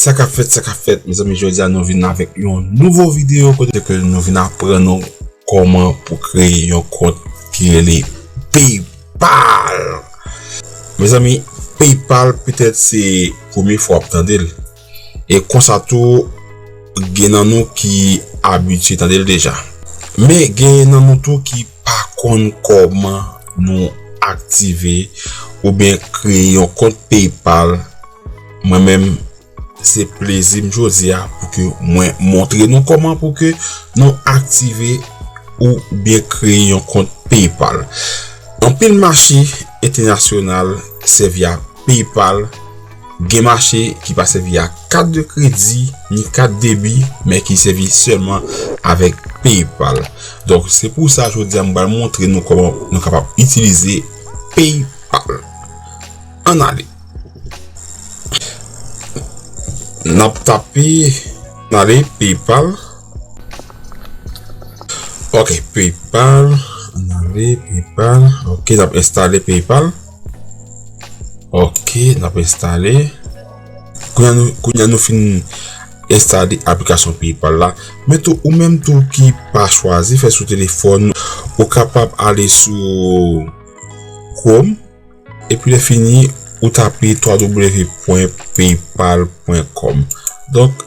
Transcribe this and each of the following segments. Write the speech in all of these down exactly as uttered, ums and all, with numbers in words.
Sa k ap fèt, sa k ap fèt, mezanmi, jodi a nou vin avèk yon nouvo videyo kote ke nou vin aprann nou kòman pou kreye yon kont ki rele PayPal. Mezanmi, PayPal petèt se premye fwa w ap tande l. E konsa tou, gen nan nou ki abitye tande l deja. Men gen nan nou tou ki pa konn kòman nou aktive oubyen kreye yon kont PayPal. Mwen menm, se plezi m jodi a pou ke mwen montre nou kòman pou ke nou aktive oubyen kreye yon kont PayPal. Anpil mache entènasyonal sèvi a PayPal. Gen mache ki pa sèvi a kat de kredi ni kat debi, men ki sèvi sèlman avèk PayPal. Donk, se pou sa jodi a m pral montre nou kòman nou kapab itilize PayPal. Ann ale. N ap tape, ann ale, PayPal. Ok, PayPal. Ann ale, PayPal. Ok, n ap enstale PayPal. Ok, n ap enstale. Kounye a nou, kounye a nou fin enstale aplikasyon PayPal la. Men tou, ou menm tou ki pa chwazi fè sou telefòn, ou kapab ale sou Chrome. Epi lè fini, ou tape w w w pwen paypal pwen com. Donk,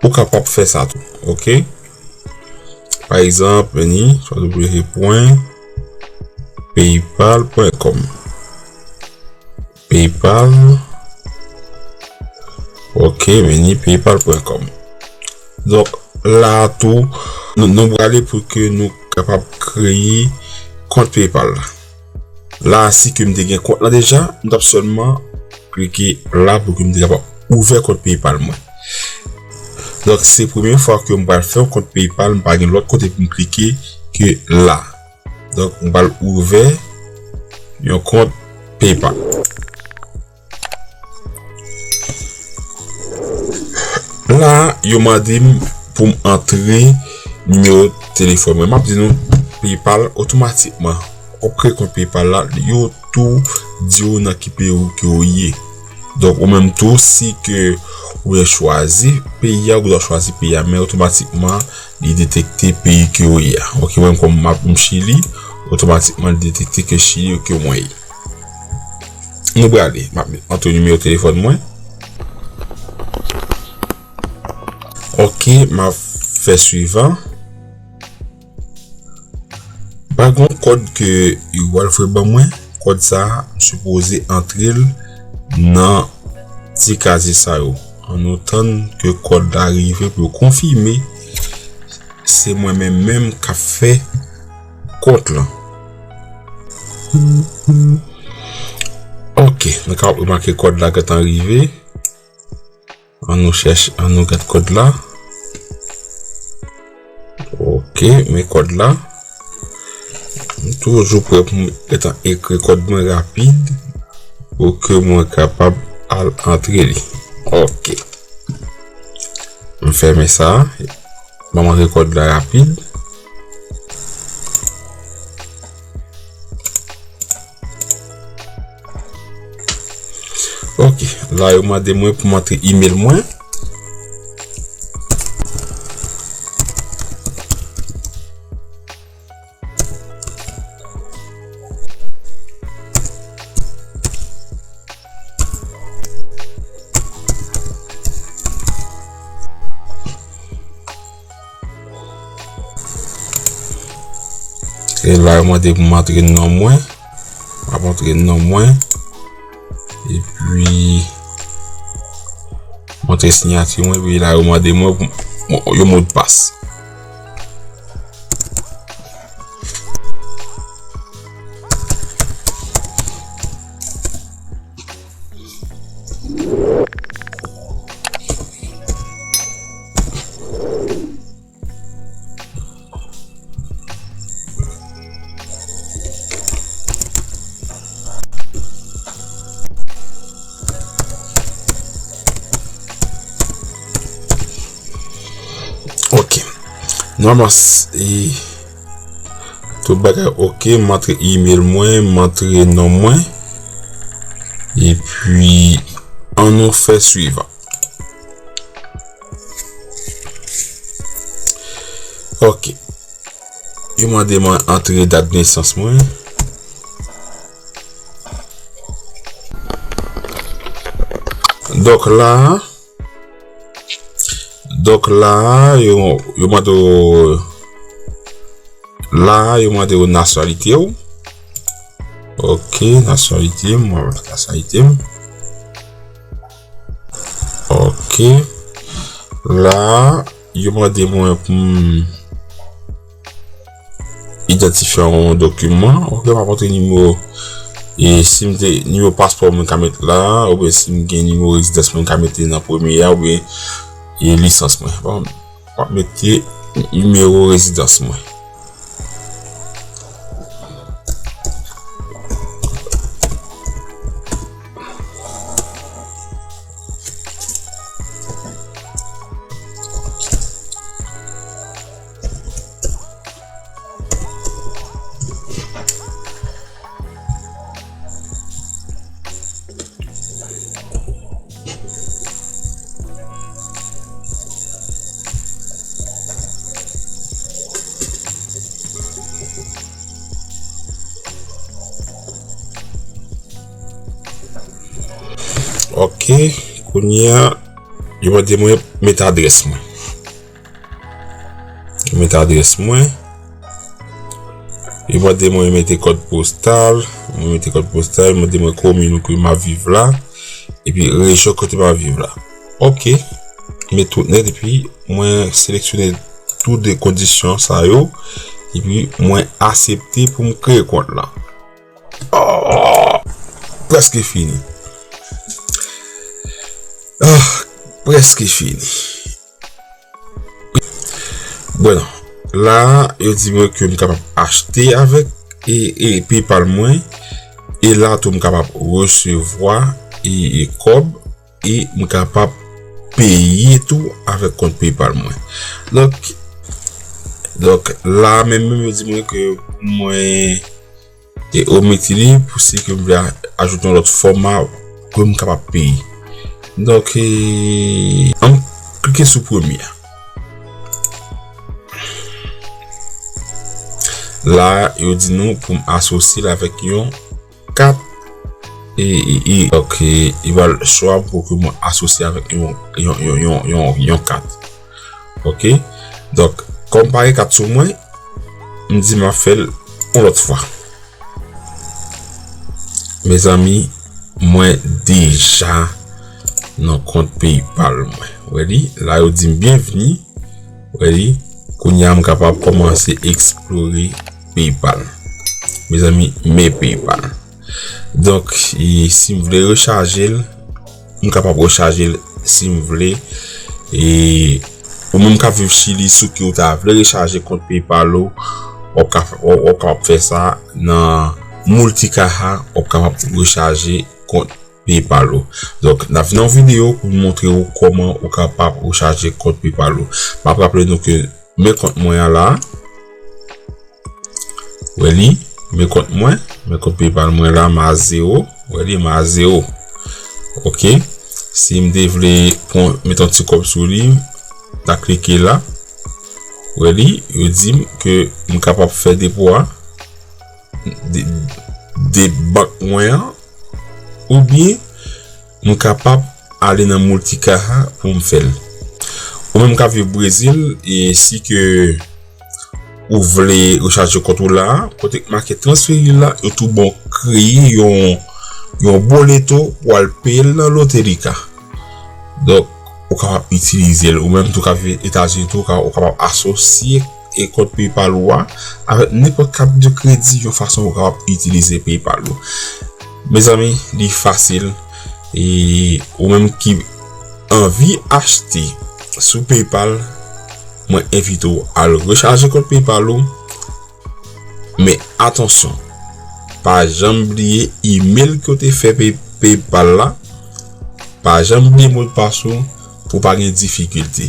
ou kapab fè sa tou, ok? Pa egzanp, vini w w w pwen paypal pwen com. PayPal. Ok, vini paypal pwen com. Donk, la a tou, nou, nou prale pou ke nou kapab kreye kont PayPal la. La a, si ke m te gen kont la deja, m t ap sèlman klike la pou ke m te kapab ouvè kont PayPal mwen. Donk, se premye fwa ke m pral fè yon kont PayPal, m pa gen lòt kote pou m klike ke la. Donk, m pral ouvè yon kont PayPal. La, yo mande m pou m antre nimewo telefòn mwen. M ap di nou, PayPal otomatikman, w ap kreye kont PayPal la, yo tou di w nan ki peyi w ke w ye. Donk, ou menm tou, si ke ou vle chwazi peyi a, ou dwe chwazi peyi a, men otomatikman, li detekte peyi ke w ye a. Ok, mwen, kòm m ap, m Chili, otomatikman, li detekte ke Chili ke mwen ye. Nou prale. M ap antre nimewo telefòn mwen. Ok, m ap fè swivan. Pa gen yon kòd ke yo pral voye ban mwen. Kòd sa a, m sipoze antre l nan ti kazye sa yo. Ann nou tann ke kòd la rive pou yo konfime se mwen menm menm k ap fè kont lan. Ok, nou kapab remake kòd la gentan rive. Ann nou chèche, ann nou gad kòd la. Ok, men kòd la. M toujou prè pou m gentan ekri kòd mwen rapid pou ke mwen kapab al antre li. Ok. M fèmen sa. Ban mwen rekòd la rapid. Ok, la yo mande mwen pou m antre email mwen. E la, yo mande pou m antre non mwen. M ap antre non mwen. Epi, m antre siyati mwen. Epi la, yo mande mwen pou m, yon modpas. Ok. Nòmalman, s-, e, tout bagay ok. M antre email mwen, m antre non mwen. Epi, ann nou fè swivan. Yo mande mwen antre dat nesans mwen. Donk la, donk la, yo, yo mande w, la, yo mande w nasyonalite w. Ok, nasyonalite m, mwen nasyonalite m. Ok. La, yo mande mwen pou m idantifye yon dokiman. Ok, m ap antre nimewo, e si m te, nimewo paspò mwen ka met la, oubyen si m gen nimewo rezidans mwen ka mete nan premye a, oubyen, e lisans mwen. Bon, m ap mete nimewo rezidans mwen. Ok, kounye a, yo mande mwen met adrès mwen. Yo mete adrès mwen. Yo mande mwen mete kòd postal. Mwen mete kòd postal, yo mande mwen komin ke m ap viv la, epi rejyon kote m ap viv la. Ok. Met tout nèt, epi mwen seleksyone tou de kondisyon sa yo, epi mwen aksepte pou m kreye kont la. Oh, prèske fini. Ah, prèske fini. Bon, la, yo di mwen ke m kapab achte avèk e, e PayPal mwen. E la tou, m kapab resevwa e, e kòb, e m kapab peye tou avèk kont PayPal mwen. Donk, donk, la menm, menm, yo di mwen ke pou mwen e ometi li pou si ke m vle a-, ajoute yon lòt fòma ke m kapab peye. Donk, e, ann klike sou premye a. La, yo di nou pou m asosye l avèk yon kat e, e, e, donk, e, e ba l chwa pou ke mwen asosye avèk yon, yon, yon, yon, yon, yon kat. Ok? Donk, kòm pa gen kat sou mwen, m di m ap fè l yon lòt fwa. Mezanmi, mwen deja nan kont PayPal mwen. Ou wè li, la yo di m byenvni. Ou wè li, kounye a m kapab kòmanse eksplore PayPal. Mezanmi, men PayPal. Donk, e, si m vle rechaje l, m kapab rechaje l si m vle. E ou menm k ap viv Chili, si w ta vle rechaje kont PayPal ou, w ap ka, w ap, w ap kapab fè sa nan Multicaja, w ap kapab rechaje kont PayPal ou. Donk, n ap vin nan yon videyo pou m montre w kòman ou kapab rechaje kont PayPal ou. M ap raple nou ke men kont mwen an la. Wè li, men kont mwen, men kont PayPal mwen la, m a zewo. Wè li, m a zewo. Ok. Si m te vle pran, met yon ti kòb sou li, m ta klike la. Wè li, yo di m ke m kapab fè depo a de, de bank mwen an, oubyen m kapab ale nan Multicaja pou m fè l. Ou menm k ap viv Brezil, e si ke ou vle rechaje kont ou la, kote k make transfere la, yo tou ba w kreye yon, yon boleto pou al peye l nan Loterica. Donk, ou kapab itilize l. Ou menm tou k ap viv Etazini tou, ou ka, ou kapab asosye e kont PayPal ou a avèk nenpòt kat de kredi yon fason ou kapab itilize PayPal ou. Mezanmi, li fasil. E ou menm ki anvi achte sou PayPal, mwen envite w al rechaje kont PayPal ou. Men atansyon, pa janm bliye email ke w te fè Pay-, PayPal la. Pa janm bliye modpas ou pou w pa gen difikilte.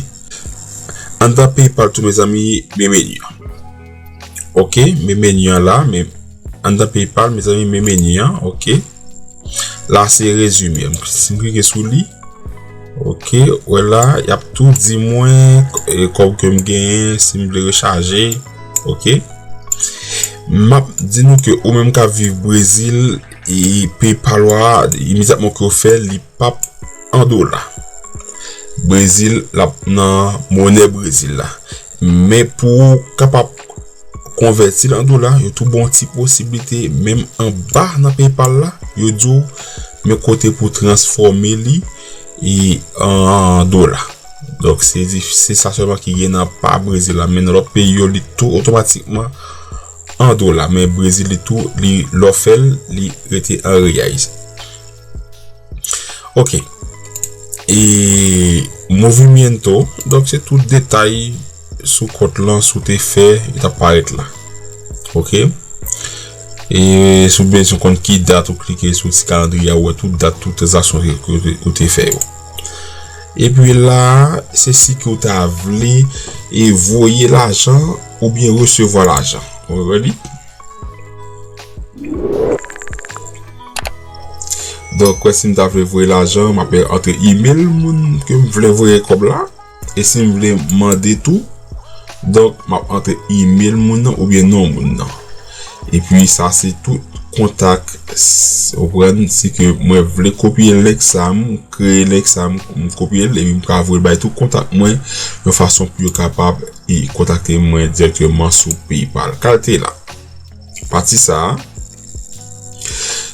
Anndan PayPal tou, mezanmi, men meni an. Ok, men meni an la, men anndan PayPal, mezanmi, men meni an, ok. La, se rezime. Si m klike sou li, ok, wè la, y ap tou di mwen, e, kòb ke m genyen, si m vle rechaje, ok. M ap di nou ke ou menm k ap viv Brezil, e PayPal ou a, imedyatman ke w fè, li p ap an dola. Brezil, l ap nan monè Brezil la. Men pou w kapab konvèti l an dola, yo tou ba w yon ti posiblite, menm anba nan PayPal la, yo di w, men kote pou transfòme li e an dola. Donk, se di, se sa sèlman ki gen nan pa Brezil la. Men nan lòt peyi yo, li tou otomatikman an dola. Men Brezil, li tou, li, lè w fè l, li rete an reyais. Ok. E movimiento, donk, se tout detay sou kont lan, si w te fè, li t ap parèt la. Ok. E si w bezwen konn ki dat ou klike sou ti kalandriye a, ou wè tout dat, tout tranzaksyon ke, ke ou te fè yo. Epi la, se si ke w ta vle e voye lajan oubyen resevwa lajan. Ou ready? Donk, wè, si m ta vle voye lajan, m ap antre email moun ke m vle voye kòb la. E si m vle mande tou, donk, m ap antre email moun nan oubyen non moun nan. Epi sa se tout kontak, s-, ou konprann, si ke mwen vle kopye link sa, m kreye link sa, m, m kopye l, epi m ka voye l bay tout kontak mwen, yon fason pou yo kapab e kontakte mwen dirèkteman sou PayPal. Kalte la. Pati sa a,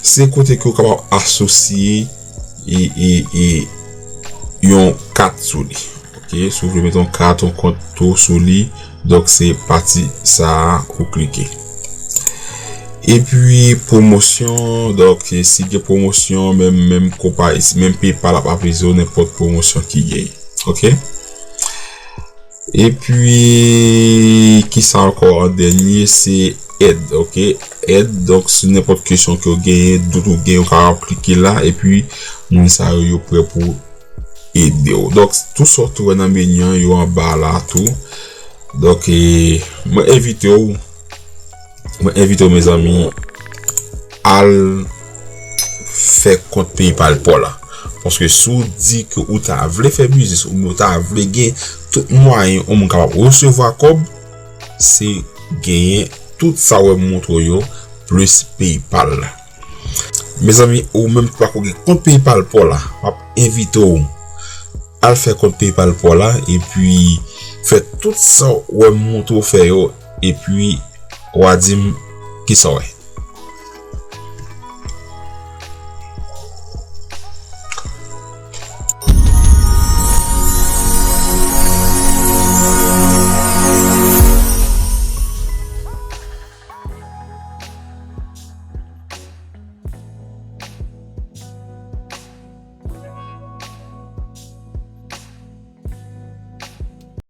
se kote ke w kapab asosye e, e, e yon kat sou li. Ok, si w vle mete yon kat, yon kont tou sou li, donk se pati sa a ou klike. Epi pwomosyon, donk si gen pwomosyon, menm, menm konpayi, menm PayPal ap avize w nenpòt pwomosyon ki genyen. Ok? Epi, kisa ankò an dènye, se èd, ok? Èd, donk, si nenpòt kesyon ke w genyen, dout ou genyen, ou kapab klike la, epi moun sa yo, yo prè pou ede w. Donk, tout sa w tou wè nan meni an, yo anba la tou. Donk, e, mwen envite w, mwen envite w, mezanmi, al fè kont PayPal pa w la. Paske si w di ke ou ta vle fè biznis, oubyen ou ta vle gen tout mwayen yon moun kapab resevwa kòb, se genyen tout sa w wè m montre w yo, plis PayPal la. Mezanmi, ou menm ki pako gen kont PayPal pa w la, m ap envite w al fè kont PayPal pa w la, epi fè tout sa w wè m montre w fè yo, epi w a di m kisa w wè.